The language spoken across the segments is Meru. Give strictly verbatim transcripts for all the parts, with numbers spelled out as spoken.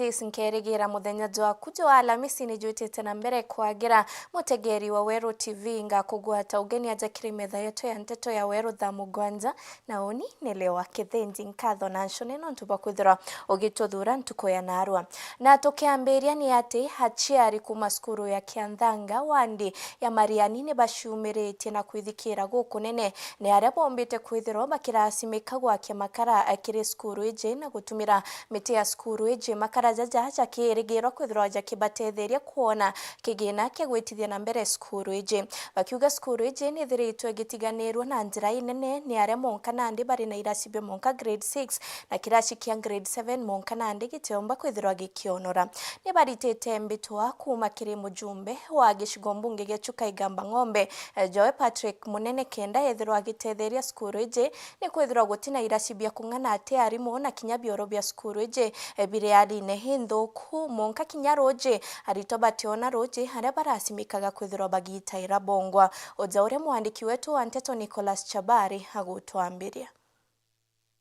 Nkerigira muthenya jwaku jwa Alamisi ni jwitite na mbere kwagira. Mutegeri wa Weru T V, ngakugwata ugeni aja kiri metha yetu ya nteto ya Weru thaa mugwanja, na uni ni Leo wa Kithinji. Nkatho na ncune nontu bwa kwithirwa ugituthura ntuku ya narua. Na tukiambiria ni ati aciari kuma cukuru ya Kianthanga wandi ya Mariani ni baciumiritie na kwithikira gukunene ni aria bombite kwithirwa bakirasimika gwakia makara kiri cukuru iji na gutumira miti ya cukuru iji. Makara jaja jakirigirwa kwithirwa jakibatetheria kwona kigina kia gwitithia na mbere cukuru iji, bakiuga cukuru iji ni ithiritwe igitiganirwa na njira inene ni aria monka nandi bari na irasi bia monka grade six na kirasi kia grade seven monka nandi gitiomba kwithirwa gikionora. Ni baritite mbitwa kuma kiri mujumbe wa gicigo mbunge gia Chuka Igamba Ng'ombe, eh, Joe Patrick Munene kenda ethirwa agitetheria cukuru iji ni kwithirwa gutina irasi bia kung'ana ati arimu na kinya bioro bia cukuru iji, eh, biri arine inthuku. Monka kinya ruji, aritwa bationa ruji aria barasimikaga kwithirwa bagitaira bongwa. Uja uria mwandiki wetu wa nteto Nicholas Chabari agutwambiria.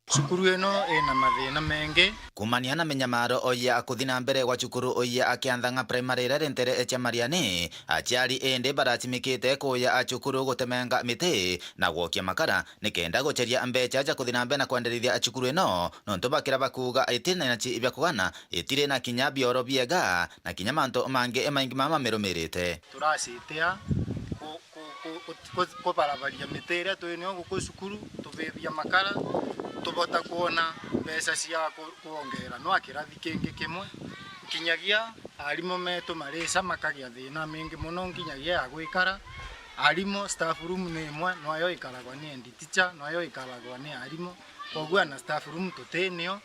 Cukuru ino ina mathina mengi. Kumania na minyamaro oya kuthi na mbere gwa cukuru oya a Kianthang'a Primary iria iri ntere cia Mariani, aciari indi barasimikite kuya a cukuru gutemenga miti na gwokia makara nikenda guceria mbeca ja kuthi na mbere na kwenderithia cukuru ino, nontu bakira bakuuga itiri na inchi bia kugana, itiri na kinya bioro biega, na kinya mantu mangi maingi mama mamirumirite. Turacitia ku-, ku-, ku-, ku-, ku-, kubarabaria miti iria twi nio guku cukuru, tubithia makara, tubota kwona mbeca cia ku-, kwongera nwa kirathi kingi kimwe. Nkinyagia arimu metu marica makagia thina mingi mono, nkinyagia ya gwikara. Arimu, staff room ni imwe, nwayo ikaragwa ni head teacher, nwayo ikaragwa ni arimu. Koguo ana staff room tuti nio.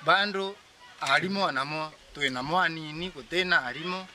Bado arimu anamo twinamo anini, gutina arimu.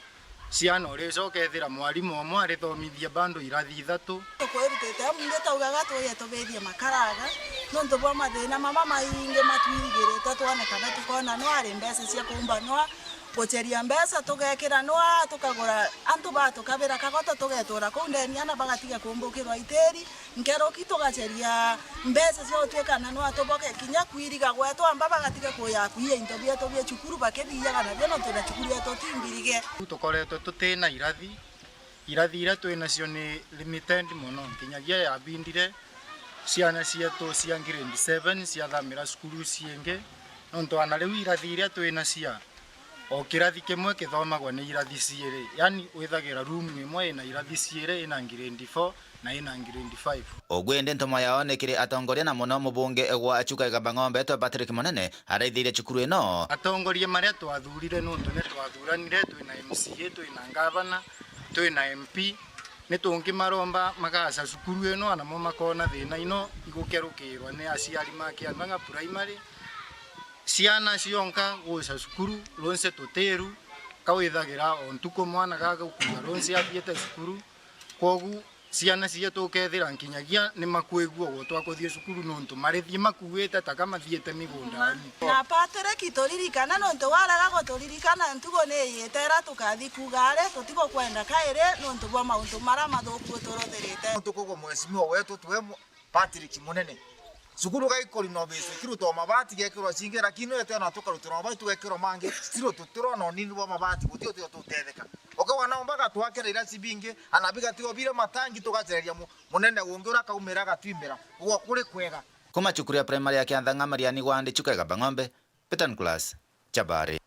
Ciana uricoka ethira mwarimu umwe arithomithia bado irathi ithatu. Tukwirutite amu ingi twaugaga tuye tubithie makaraga nontu bwa mathina mama maingi matwirigirite, twone kana tukona nwa ari mbeca cia kumba nwa guceria mbeca tugekira nwa tukagura antu batukabira kagoto tugetura kuu ndeni ana bagatiga kumbukirwa itiri. Nkeroki tugaceria mbeca cia gutwika na no atuboke kinya kwiriga gwetu amba bagatiga kuya kwiya into bietu bia cukuru bakithiaga nabio nontu na cukuru yetu ti mbirige. Tukoretwe tutina irathi, irathi iria twi nacio ni limited mono, nkinyagia yabindire ciana cietu cia grade seven ciathamira cukuru ciingi, nontu ana riu irathi iria twi nacio O kirathi kimwe kithomagwa ni irathi ciiri, yani withagira room imwe ina irathi ciiri, ina grade four na ina grade five. Ugu indi ntumwa yao ni kiri atongoria na mono mubunge gwa Chuka Igamba Ng'ombe etwe Patrick Munene araithirie cukuru ino. Atongoria maria twathurire nuntu ni twathuranire twina M C A, twina ngavana, twina M P, ni tungimaromba magaca cukuru ino, anamo makona thina ino igukerukirwa ni aciari ma Kianthang'a Primary. Ciana cionka guca cukuru, runci tutiru, ka withagira o ntuku mwana gagukua runci athiite cukuru. Kwogu ciana cietu ukethira nkinyagia ni makwigua gutwa kuthii cukuru nontu marithii makuite ta ka mathiite migundani. Na Patrick, turirikana nontu warega guturirikana ntuku ni iyite iria tukathi kuuga ari tutigukwenda kairi nontu bwa mauntu maria mathuku uturuthirite. Ntuku gwa mheshimiwa wetu tuwe mu-, Patrick Munene. Cukuru gaikori no bise, kirutwa mabati gekirwa cingi, lakini no etwe na tukarutwa mabati tugekirwa mangi, still tutirona unini bwa mabati, guti utio tutetheka. Ukewa nao mbaga twakira iraci bingi, ana bigatigo bire matangi tugacereria mu-, munene ungi ura kaumira agatwimira. Ugo kuri kwega. Kuma cukuru ya primary ya Kianthang'a Mariani Gwandi Chuka Igamba Ng'ombe, Peter Nicholas, Chabari.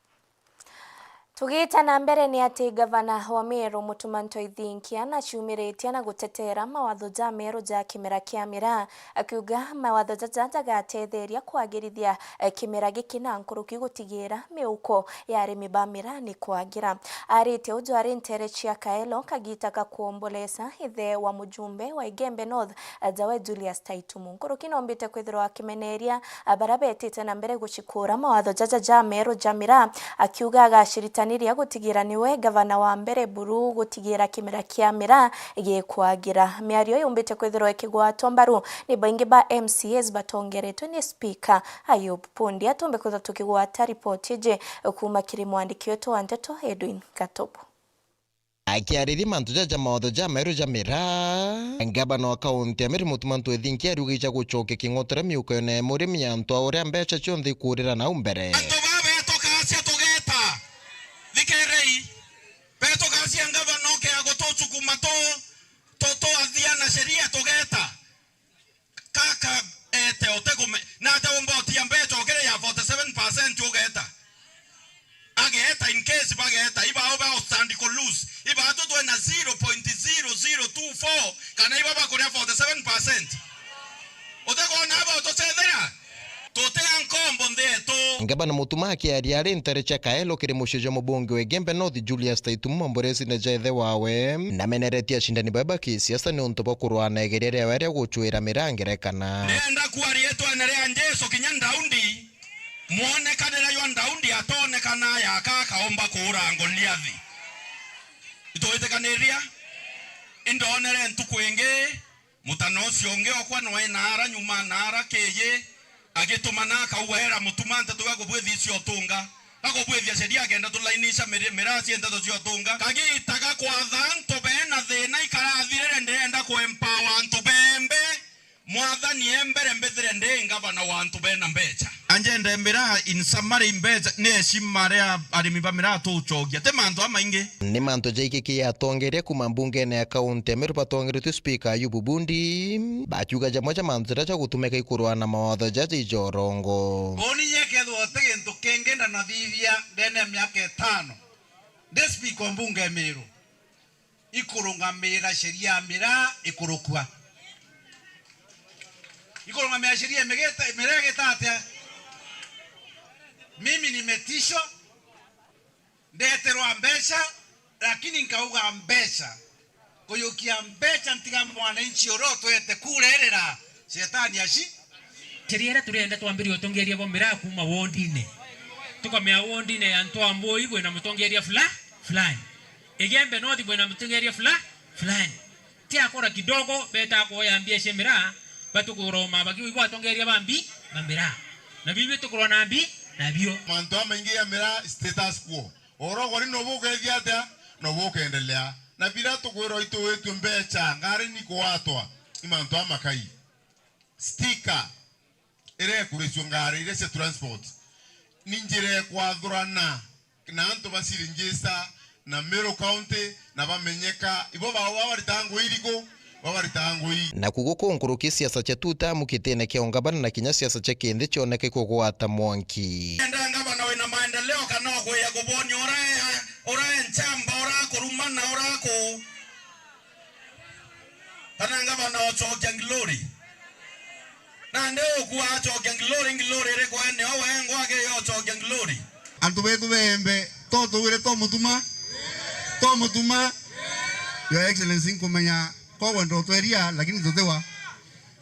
Tugiita na mbere ni ati gavana wa Meru Mutuma Ntoi Thinkia naciumiritie na gutetera mawatho ja Meru ja kimera kia miraa, akiuga mawatho jaja jagatetheria kwagirithia, eh, kimera giki na nkuruki gutigira miuko ya arimi ba miraa ni kwagira. Arite uju ari ntere cia Kaelo kagiita ka kuombolesa ithe wa mujumbe wa Igembe North, eh, Jawe Julius Taitumu. Nkuruki nombite kwithirwa akimeneria, ah, baria betite na mbere gucikura mawatho jaja ja Meru ja miraa, akiuga agaciritaniria gutigira niwe gavana wa mbere buru gutigira kimera kia miraa gikwagira. Miario yumbite kwithirwa ikigwatwa mbaru ni baingi ba M C As batongeretwe ni Speaker Ayub Pundi. Atumbe kwithirwa tukigwata ripoti iji kuma kiri mwandiki wetu wa nteto Edwin Gatobu. Akiarithia mantu jaja mawatho ja Meru ja miraa, ngavana wa kaunti ya Meru Mutuma Ntoi Thinkia ariuga ija gucokia king'otore miukone ya murimi antu a uria mbeca cionthe ikurira nau mbere. Antu babetoka cia Ibaatu twena zero point zero zero two four, kana ibo bakuria forty seven percent? Utikwona aba utucethera? Tutia nkombo nthi yetu. Ngavana Mutuma akiaria ari ntere cia Kaelo kiri mucii jwa mubunge wa Igembe North Julius Taituma Mburesi na ja ithe wawe, nameneretie acindani bae ba kisiasa niuntu bwa kurwaa na igeria riawe ria gucwira miraa ngerekana. Ndienda kuaria ritwene ria Jesu kinya Daudi, mwonekanire jwa Daudi atoonekana yaka akaomba kuura Goliathi. Itwitikaniria? Indoonere ntuku ingi, mutana ucio ungi okwa nwe naara nyuma naara kiji, agitumana akauga, "Era Mutuma nteto gakubwithia icio utunga, gakubwithia sheria akenda tulainisha miri-, miraa cia nteto cia utunga." Kagiita ga kwatha antu bena thina ikarathirire, ndirenda kuempower antu bembe. Mwathani e mbere mbithire ndi ngavana wa antu bena mbecha. Anjende miraa in summary, mbecha ni heshima ria arimi ba miraa tucokia, ti mantu amaingi. Ni mantu jaiki ki atongeria kuma mbungene ya kaunti ya Meru batongeretue spika Ayubu Bundi, bakiuga jamwe ja mantu jaria jagutumika ikurwa na mawatho jaja ijorongo. Uni nyekethwa uti gintu kingi ndanathithia ndene ya miaka itano ndi spika o mbunge ya Meru, ikurungamira sheria ya miraa ikurukua. Ikurungamira sheria imigita-, miraa igita atia? Mimi nimetishwa, ndeterwa mbeca, lakini nkauga mbeca. Kuyukia mbeca ntiga mwananchi uria utwete kurerera shetani aci. Sheria iria turenda twambirie utongeria bwa miraa kuuma wondine. Tukamea wondine ya Ntwambui bwina mutongeria fula-, fulani. Igembe North bwina mutongeria fula-, fulani. Ti akora kidogo, beta kuoya mbia cia miraa, batukuroma bakiu ibo atongeria ba mbi-, ba miraa. Na bibi tukurwa na mbi-, nabio. Mantu amaingi ya miraa status quo. Oro gori no bukethia atia? No bukendelea. Na biria tukwirwa ituitue mbecha, ngari ni kuatwa. Ni mantu amakai. Sticker iria ikuricua ngari iria cia transport, ni njira ya kwathurana na antu baciregister na Meru County na bamenyeka. Ibo bao babaritaga ngui iriku? Babaritaga ngui. Naku guku nkuruki siasa cia two term kitine kia ungavana na kinya siasa cia kinthi cioneke kugwata mwanki. Enda ngavana wina maendeleo kana okwiya kubonia ura e, ura e nchamba, ura kurumana, ura ku Kana ngavana ocokia ngilori? Nandi ukua acokia ngilori, ngilori iriku ene o wengwa akiria ocokia ngilori? Antu betu beembe, to tugwire to mutuma? To mutuma? Your Excellency, nkumenya ko wenda utweria, lakini tutiwa.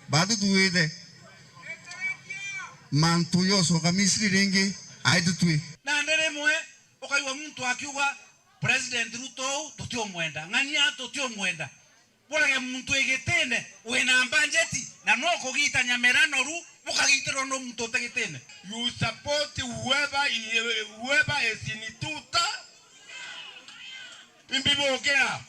Batu tuwite. Mantu yocoka Misiri ringi, aitutwi. Nandi rimwe ukaigua muntu akiuga, President Ruto uu tutiumwenda, ng'ania tutiumwenda. Burage muntu igitine wina mbanjeti, na no kugita nyamera noru, bukagitirwa no muntu utigitine. You support whoever, whoever is in two term. Imbi bukira,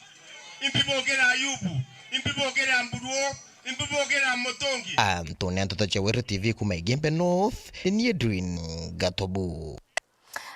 imbi bukira Ayubu, imbi bukira Mburuo, imbi bukira Mutungi. Antu ni Nteto cia Weru T V kuma Igembe North, ni Edwin Gatobu.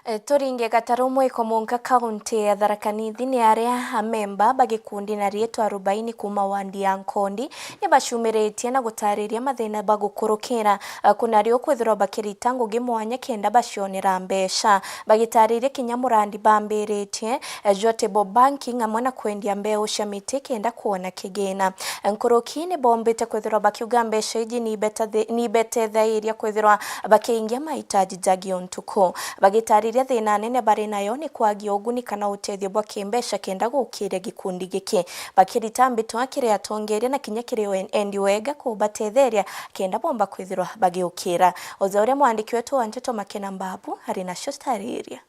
E, turinge gataru mwiko munka kaunti ya Tharaka Nithi ni aria amemba ba gikundi na riitwa Arubaini kuuma wandi ya Nkondi ni bacumiritie na gutariria mathina bagukurukira, e, kuna rio kwithirwa bakirita ngugi mwanya kenda bacionera mbeca. Bagitariria kinya murandi bambiritie, e, jwa table banking amwe na kwendia mbeu cia miti kenda kwona kigina. Nkuruki ni bombite kwithirwa bakiuga mbeca iji ni ibeta-, ni ibatethairia kwithirwa bakiingia mahitaji jagi o ntuku. Bagitariria thina nene bari nayo ni kwagia uguni kana utethio bwa kimbeca kenda gukiria gikundi giki. Bakirita mbitwa kiri atongeria na kinya kiri en-, endi wega kubatetheria kenda bomba kwithirwa bagiukira. Uja uria mwandiki wetu wa nteto Makena Mbabu ari nacio citariria.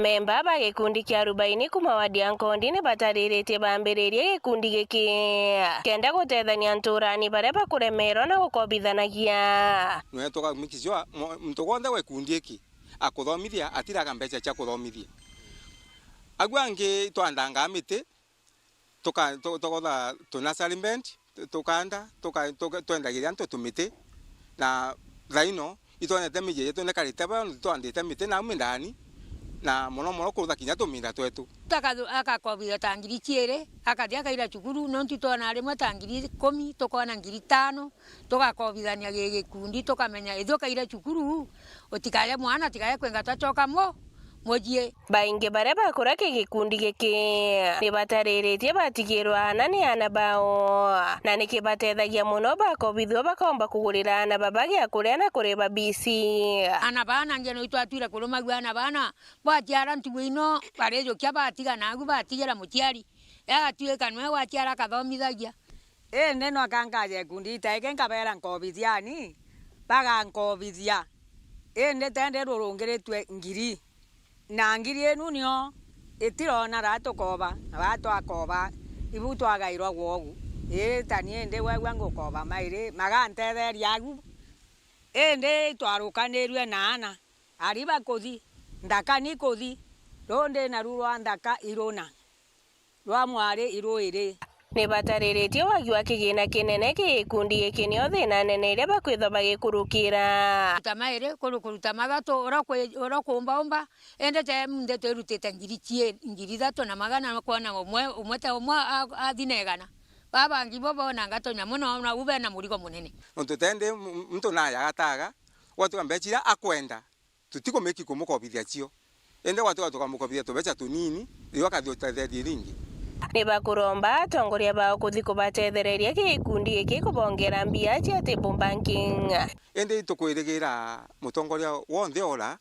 Memba ba gikundi kia Arubaini kuma wadi ya Nkondi ni batariritie bambiririe gikundi giki kenda gutethania nturani baria bakuremerwa na gukobithanagia. Nwe tuka make sure mo-, muntu wonthe wa gikundi giki akuthomithia atiraga mbeca cia kuthomithia. Agu angi twandangaa miti, tuka-, tu-, tukotha tu nursery bed, tu-, tukanda, tuka-, tuka-, twendagiria antu tumiti, na thaino itwonete miji yetu nikarite baa, nontu twandite miti nau mindani, na mono mono kurutha kinya tuminda twetu. Akathu-, akakobithia ta ngiri ciiri, akathi akaira cukuru, nontu twona rimwe ta ngiri ikumi, tukona ngiri itano, tugakobithania gi-, gikundi, tukamenya ithu ukaira cukuru, utikaye mwana, utikaye kwinga twacoka mu-, mucii. Baingi baria bakuria ki gikundi giki ni batariritie batigirwa aana ni aana bao, na ni kibatethagia mono bakobithua bakomba kugurira aana baba gia kuria na kuriba bisi. Aana baa na ngeno itwatwire kurumagua aana bana batiara ntugu ino barijukia batiga nagu batigira muciari agatuika nwe waciara akathomithagia. Indi no kankaja ikundi itaike nkabeera nkobithiani, bagankobithia. Indi tende rurungiritue ngiri. Na ngiri inu nio itirona raa tukoba, na raa twakoba, ibu twagairwa gwogu. Ii, ta ni indi wegua ngukoba mairi, magantetheria agu. Indi twarukanirue na aana, ari bakuthi, nthaka ni kuthi, rundi naru rwa nthaka iruna, rwa mwari iru iri. Ni batariritie wagi wa kigina kinene ki gikundi giki nio thina nene iria bakwithwa bagikurukira. Ruta mairi kuru kuruta mathatu, uria kwi-, uria kumbaumba, indi te munthe twirutite ngiri cie-, ngiri ithatu na magana, kwona umwe, umwe te umwe a-, athi na igana. Baa bangi bo bonanga tunyamu, no nau bena murigo munene. Nontu tende mu-, muntu naja agataga, gwatuga mbeca iria akwenda, tutikumiki kumukobithia cio. Indi gwatuga tukamukobithia tubeca tunini, riu akathi utetherie ringi. Ni bakuromba atongoria bao kuthi kubatethereria gikundi giki kubongera mbia cia table banking. Indi tukwirigira mutongoria wonthe ora,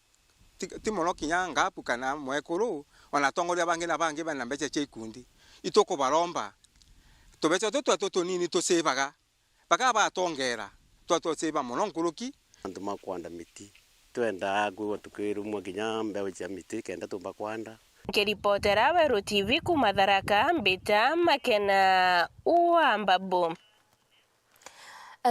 ti, ti mono kinya Ngapu kana mwekuru, ona atongoria bangi na bangi bena mbeca cia ikundi. Itukubaromba tubeca tutu twetu tunini tusivaga, bakabatongera, twatusiva mono nkuruki. Antu ma kwanda miti, twendaa kwigua tukirumwa kinya mbeu cia miti kenda tumba kwanda. Nkiripotera Weru T V kuuma Tharaka, mbita Makena wa Mbabu.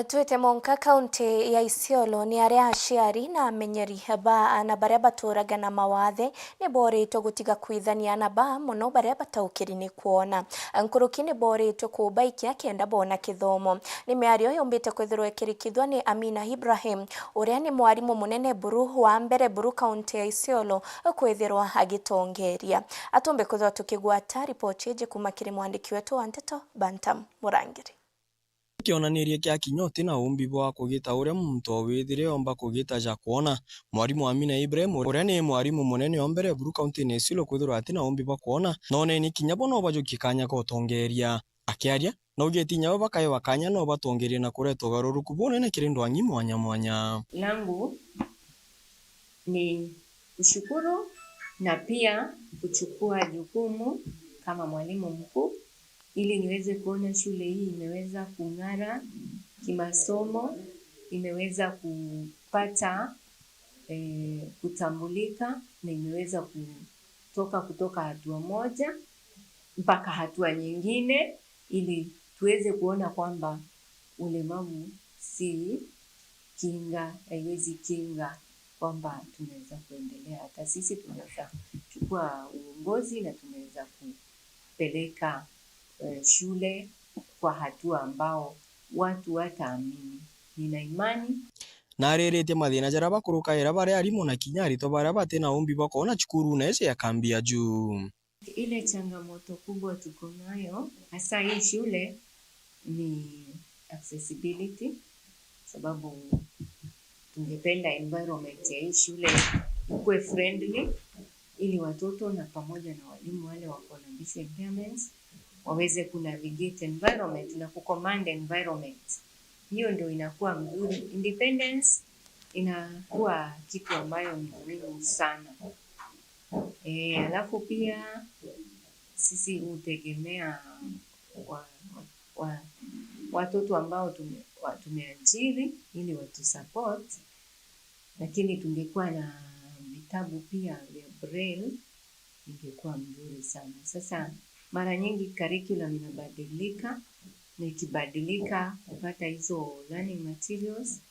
Twite monka kaunti ya Isiolo, ni aria aciari na amenyeri ba aana baria baturaga na mawathe ni boritwe gutiga kwithania aana baa mono baria bataukiri ni kwona. Nkuruki ni boritwe kubaikia kenda bona kithomo. Ni miario yumbite kwithirwa ikirikithua ni Amina Ibrahim, uria ni mwarimu munene buru wa mbere buru kaunti ya Isiolo, kwithirwa agitongeria. Atumbe kwithirwa tukigwata ripoti iji kuuma kiri mwandiki wetu wa nteto, Bantam Murangiri. Kionanirie kia kinya uti na umbi bwa kugita uria muntu o withire omba kugita ja kwona. Mwarimu Amina Ibrahim, uria ni mwarimu munene o mbere buru kaunti-ini ya Isiolo, kwithirwa ati na umbi bwa kwona, noneni kinya bo no bajukie kanya ka utongeria. Akiaria, naugite inya bo bakaewa kanya no batongerie na kureta ugaruruku bunene kiri ndwang'i mwanya mwanya. Langu ni kushukuru na pia kuchukua jukumu kama mwalimu mkuu ili niweze kuona shule hii imeweza kung'ara kimasomo, imeweza kupata, eh, kutambulika na imeweza kutoka kutoka hatua moja mpaka hatua nyingine, ili tuweze kuona kwamba ulemavu si kinga, haiwezi kinga kwamba tunaweza kuendelea. Hata sisi tunaweza chukua uongozi na tunaweza kupeleka, eh, shule kwa hatua ambao watu wataamini. Nina imani. Nariritie mathina jaria bakurukaira bari arimu na kinya aritwa baria bati na umbi bwa kwona cukurune iji ya kambi ya juu. Ile changamoto kubwa tuko nayo, hasa hii shule, ni accessibility, sababu tungependa environment ya hii shule ikuwe friendly, ili watoto na pamoja na walimu wale wako na visual impairments waweze kunavigate environment na kucommand environment. Hiyo ndio inakuwa mzuri. Independence inakuwa kitu ambayo ni muhimu sana. Eh, alafu pia sisi hutegemea wa, wa, watoto ambao tume-, wa, tumeajiri ili watusupport, lakini tungekuwa na vitabu pia vya braille, ingekuwa mzuri sana. Sasa mara nyingi curriculum inabadilika, na ikibadilika kupata hizo learning materials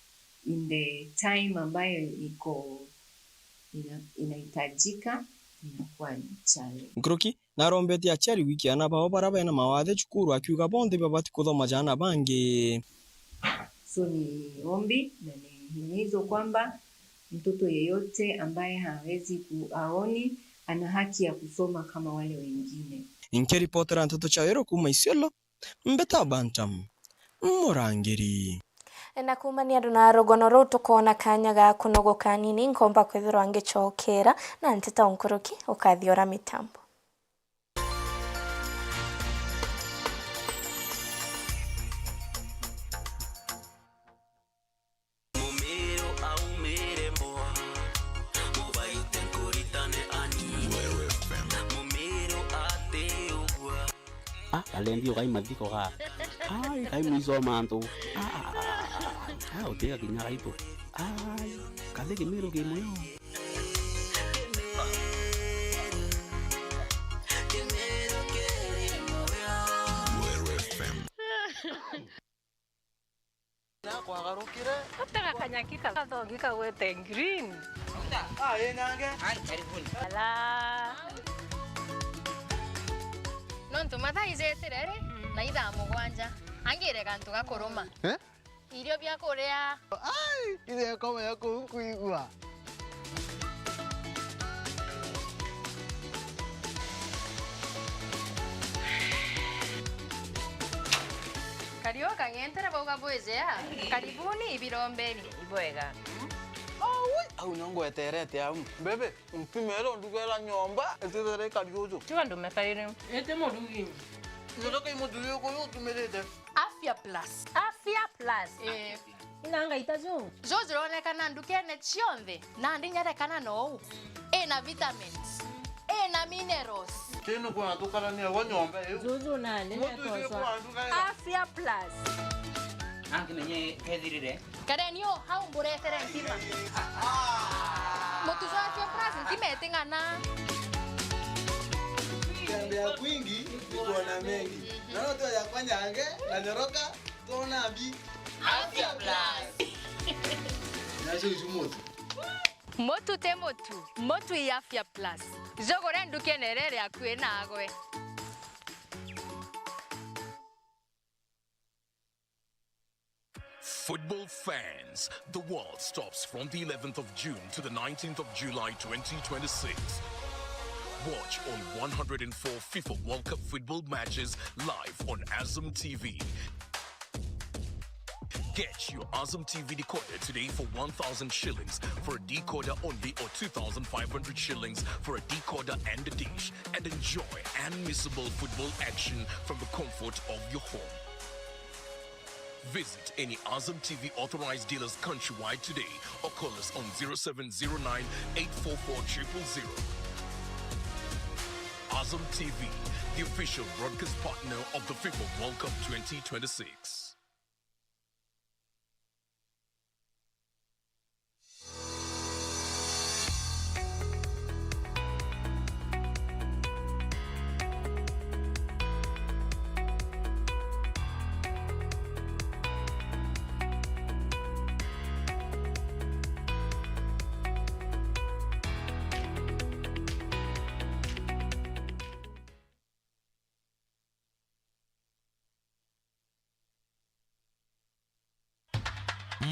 in the time ambayo iko ina-, inahitajika, inakuwa ni challenge. Nkuruki, narombetie aciari gwikia aana bao baria bena mawathe cukuru, akiuga bonthe babati kuthoma ja aana bangi. So ni ombi na ni himizo kwamba mtoto yeyote ambaye hawezi ku-, haoni, ana haki ya kusoma kama wale wengine. Nkiripotera nteto cia Weru kuuma Isiolo, Mbeta Bantam, Murangiri. Na kuumania andu na rugono ruu, tukoona kaanya ga kunogoka anini, nkomba kwithirwa ngicokera na nteto nkuruki, ukathiora mitambo. Mumiru aumire mwa, mubaite nkuritane ani. Mumiru ati ugwa. Ah, alendi ugai mathiko ga. Ai, kai mwiso wa mantu. Ah, ah, ah, ah, ah, utiga kinya gaitu. Ai, kathi kimiru ki muyo. Nakwagarukire. Atega kanyaki ka gathogi kagwete green. Ah, ĩ nyange. Ai, karibuni. Ala. Nontu mathaa ijetire ri, na ithaa mugwanja. Angire gantu gakuruma. Eh? Irio bia kuria. Ai, irio ekoma ya kuu nkuigua. Kariu kang'entere bauga bwijea. Karibuni ibirombeni. Ibwega. Aui, au nio ngweterete au. Bebe, ntumire ndugera nyomba, itithere kariuju. Tiga ndumekarire. Ite murugi. Nyotoka imuthuri uyu utumirite. Afya Plus. Afya Plus. Eh. Inanga itajo. Jojo ronekana ndukene cionthe, nandi nyarekana nou. Ina vitamins. Ina minerals. Tino kwa tukarania wa nyomba iu. Jojo nani. Mutu icio kwa nduka ira. Afya Plus. Angimenye kethirire. Kareni o hau mburetere ntima. Mutu jwa Afya Plus ntima iting'ana. Tembea kwingi ni kuona mengi. Naona tu yakwa nyange na nyoroka, tuona mbi. Afya Plus. Nacio icu mutu. Mutu ti mutu, mutu i Afya Plus. Jugure ndukene iria iri akui nagwe. Football fans, the world stops from the eleventh of June to the nineteenth of July twenty twenty-six. Watch all one hundred and four FIFA World Cup football matches live on Azam T V. Get your Azam T V decoder today for one thousand shillings for a decoder only, or two thousand five hundred shillings for a decoder and a dish, and enjoy unmissable football action from the comfort of your home. Visit any Azam T V authorized dealers countrywide today or call us on zero seven zero nine, eight four four, triple zero. Azam T V, the official broadcast partner of the FIFA World Cup twenty twenty-six.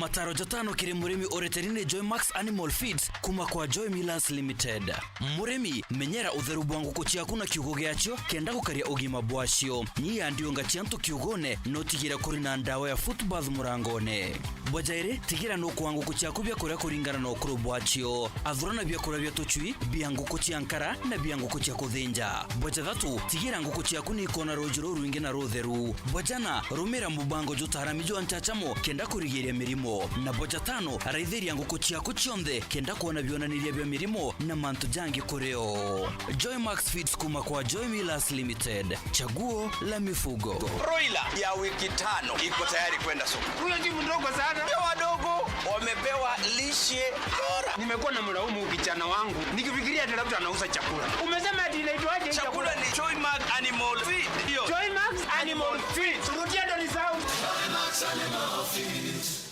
Mataro jatano kiri murimi ureteri ni Joy Max Animal Feeds kuma kwa Joy Millers Limited. Murimi, menyera utheru bwa nguku ciaku na kiugo giacio kenda gukaria ugima bwacio. Nyia ndiunga cia antu kiugone, na utigire kuri na ndawa ya foot bath murangone. Bwa jairi, tigira nukuaa nguku ciaku biakuria kuringana na ukuru bwacio. Athurana biakuria bia tucui, bia nguku cia nkara, na bia nguku cia kuthinja. Bwa jathatu, tigira nguku ciaku ni ikona ruuji rurwingi na rutheru. Bwa jana, rumira mubango jutaarami jwa nchachamo kenda kurigiria mirimo. Na bwa jatano, raithiria nguku ciaku cionthe kenda kwona bionaniria bia mirimo na mantu jangi kuri o. Joy Max Feeds kuma kwa Joy Millers Limited. Chaguo la mifugo. Broiler ya wiki tano iko tayari kwenda soko. Huyo ni mdogo sana. Ndio wadogo wamepewa lishe bora. Nimekuwa na mlaumu kijana wangu nikifikiria ati labda anauza chakula. Umesema ati inaitwaje hii chakula? Chakula ni Joy Max Animal Feed. Ndio. Joy Max Animal Feed. Rudia ndo nisahau. Joy Max Animal Feed.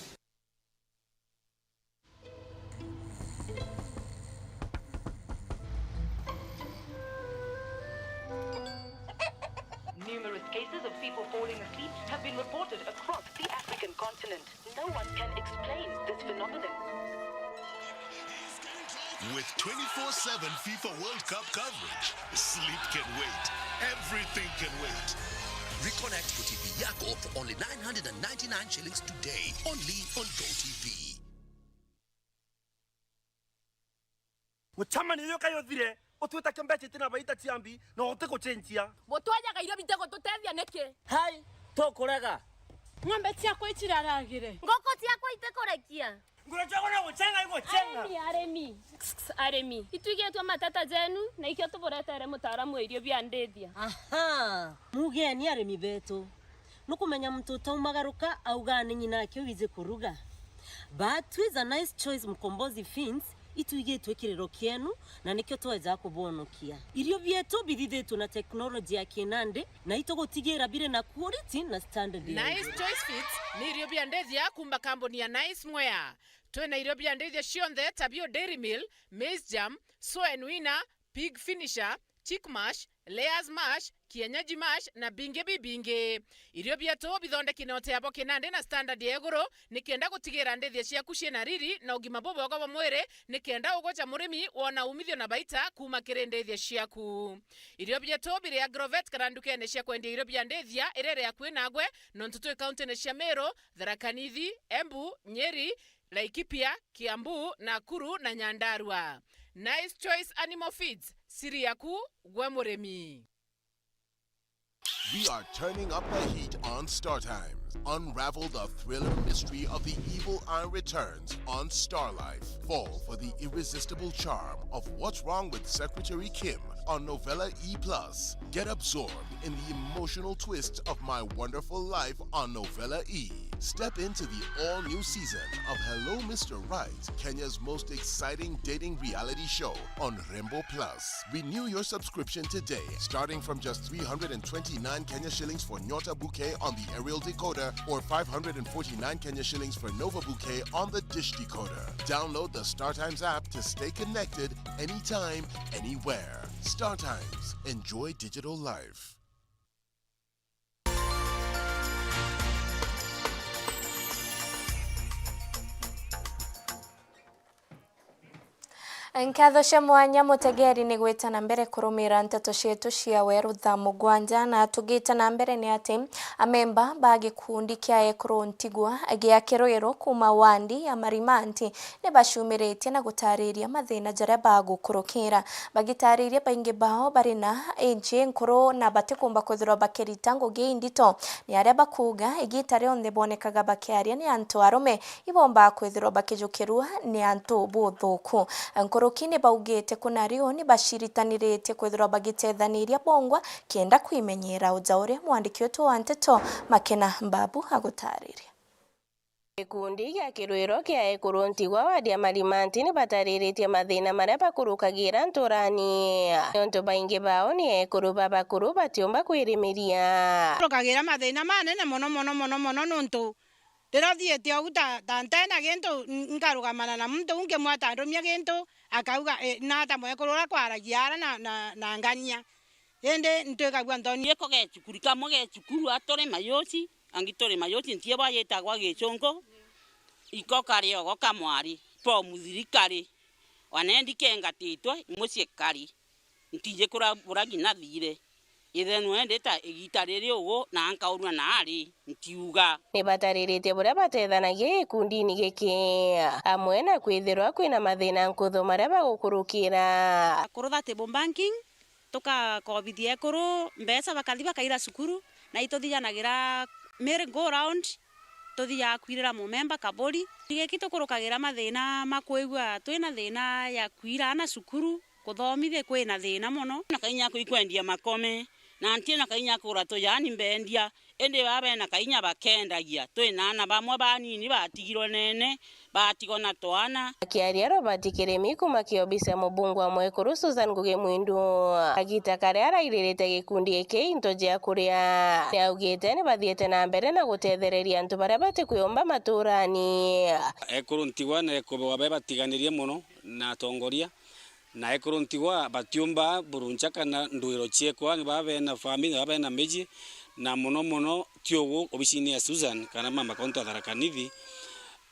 Numerous cases of people falling asleep have been reported across the African continent. No one can explain this phenomenon. With twenty-four seven FIFA World Cup coverage, sleep can wait. Everything can wait. Reconnect Go T V yako for only nine hundred and ninety-nine shillings today, only on Go T V. Gucamania uyu kai uthire, utwita kimbeca itina baita ciambi, na uti gucenjia. Butwajaga irio bitigututethia niki? Hai, tukurega. Ng'ombe ciakwa iciraragire. Nguku ciakwa itikurekia. Nguru ciakwa no gucenga igucenga. Arimi, arimi. Arimi, itwigitwe mateta jenu, na ikio tuburetere mutaaramu wa irio bia ndithia. Aha, mugeni arimi betu. Nukumenya muntu utaumagaruka augaa ni nyina ake wiji kuruga. But twi za Nice Choice Mkombozi Feeds, itwigitwe kiriro kienu, na nikio tweja kubwonokia. Irio bietu bithithitwe na teknoloji ya kinandi, na itugutigira biri na quality na standard ya iguru. Nice Choice Feeds ni irio bia ndithia kuuma kambuni ya Nice Mwea. Twina irio bia ndithia cionthe ta bio Dairy Meal, Maize Germ, Soen Winner, Pig Finisher, Chick Mash, Layers Mash, Kienyeji Mash na bingi bibingi. Irio bietu bithondeki na uteabo kinandi na standard ya iguru, nikenda gutigira ndithia ciaku ciina riri na ugima bubwega bwa mwiri, nikenda ugoca murimi wona umithio na baita kuuma kiri ndithia ciaku. Irio bietu biri Agrovet kana ndukene cia kwendia irio bia ndithia iria iri akui nagwe, nontu twi kauntine cia Meru, Tharaka Nithi, Embu, Nyeri, Laikipia, Kiambu, Nakuru na Nyandarua. Nice Choice Animal Feeds, siri yaku gwe murimi. We are turning up the heat on Star Times. Unravel the thriller mystery of the evil eye returns on Star Life. Fall for the irresistible charm of What's Wrong with Secretary Kim on Novella E plus. Get absorbed in the emotional twist of My Wonderful Life on Novella E. Step into the all-new season of Hello Mister Right, Kenya's most exciting dating reality show on Rembo Plus. Renew your subscription today, starting from just three hundred and twenty-nine Kenya shillings for Nyota Bouquet on the aerial decoder or five hundred and forty-nine Kenya shillings for Nova Bouquet on the dish decoder. Download the StarTimes app to stay connected anytime, anywhere. StarTimes. Enjoy digital life. Nkatho cia mwanya mutegeri ni gwita na mbere kurumira nteto cietu cia weru thaa mugwanja, na tugita na mbere ni ati amemba ba gikundi kia ekuru ntigwa gia Kirwiru kuuma wandi ya Marimanti ni bacumiritie na gutariria mathina jaria bagukurukira. Bagitariria baingi bao bari na age nkuru na batikumba kwithirwa bakirita ngugi indito, ni aria bakuuga igita rionthe bonekaga bakiaria ni antu arume ibombaa kwithirwa bakijukirua ni antu buthuku. Nkuruki ni baugite kuna riu ni baciritaniritie kwithirwa bagitethaniria bongwa kenda kwimenyera uja uria mwandiki wetu wa nteto Makena Mbabu agutariria. Gikundi gia Kirwiro kia ekuru ntigwa wadi ya Marimanti ni batariritie mathina maria bakurukagira nturani, niuntu baingi bao ni ekuru babakuru batiumba kwirimiria. Tukagira mathina manene mono mono mono mono, nuntu riria uthiite au ta, ta ntena gintu, n-, nkarugamana na muntu u nkimweta ndumia gintu, akauga, "Ii, nata mwekuru uria kwaragia ara na, na, na ngania?" Indi ntwikagua nthoni. Giko ge cukuru, kamwe ge cukuru, a turi Mayuci, angi turi Mayuci, ntiibwa yitagwa Gicungu, iko kari ogo kamwari, form three kari, onendi kengatitwe, mucii kari. Ntiji kuria buragi nathire. Ithe nwe ndita igita riri ugu, na nkaurua naari, ntiuga. Ni batariritie buria batethanagia gikundini giki, amwe na kwithirwa kwina mathina nkuthu maria bagukurukira. Akuru ba table banking, tukakobithia ekuru mbeca bakathi bakaira cukuru, na ituthijanagira merry go round, tuthijaga kwirira mumemba kaburi. Giki tukurukagira mathina ma kwigua twina thina ya kwira aana cukuru, kuthomithia kwina thina mono. Na kainya kwi kwendia makome, na ntina kainya kugura tujaani mbendia. Indi baa bena kainya bakendagia, twina aana bamwe banini batigirwe neene, batigwa na twana. Akiaria Robert Kirimi kuuma kiobisi ya mubunge wa mwekuru Susan Ngugi Mwindu, agita karia arairirite gikundi giki into jia kuria, ni augite ni bathiite na mbere na gutethereria antu baria batikwiumba maturani. Ekuru ntigwa na ekuru babe batiganirie mono na atongoria. Na ekuru ntigwa batiumba buruncha kana ndwiro ciekwa, ni baa bena family, ni baa bena miji, na mono mono ti ugu obisini ya Susan kana mama kaunti ya Tharaka Nithi,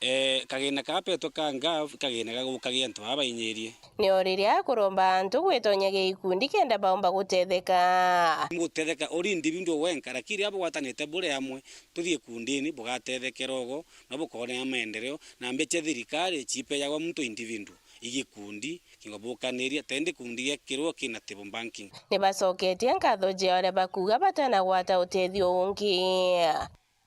Eh, kagina kapetwe ka ngav, kagina gagukagia antu baba bainyirie. Ni o riria akuromba antu gwitonyagia ikundi kenda baumba gutetheka. Gutetheka uri individual wenka, lakini riria bugwatanite buri amwe, tuthii ikundini, bugatethekera ugo, na bukonea maendeleo, na mbecha cia thirikari ciipejagwa muntu individual. Igikundi, kingo bukaniria, tendi kundi gia kirua kina table banking. Ni bacoketie nkatho cia uria bakuuga batanagwata utethio ungi.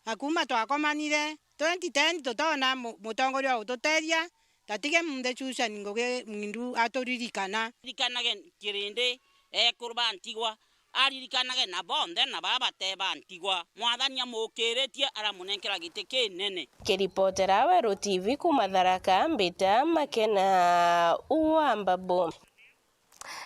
Na kuuma twakomanire twenty ten tutoona mu-, mutongoria wa gututethia, tatige munthe Susan Ngugi Mwindu aturirikana. Ririkanage kirindi, ekuru ba ntigwa, aririkanage na bonthe na baria bate ba ntigwa. Mwathani amukiritie, aramunenkera giti kinene. Kiripotera Weru T V kuuma Tharaka, mbita Makena wa Mbabu.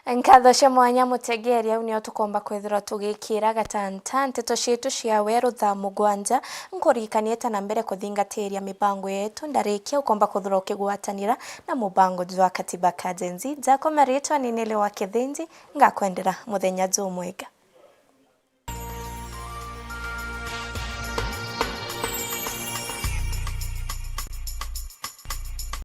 Nkatho cia mwanya mutegeeri, au nio tukomba kwithirwa tugikira gatanta nteto cietu cia Weru thaa mugwanja. Nkuririkanie ta na mbere kuthingatiria mibango yetu, ndarikia ukomba kwithirwa ukigwatanira na mubango jwa Katiba ka Gen Z. Jakwa maritwa ni Nelly wa Kithinji, ngakwendera muthenya jumwega.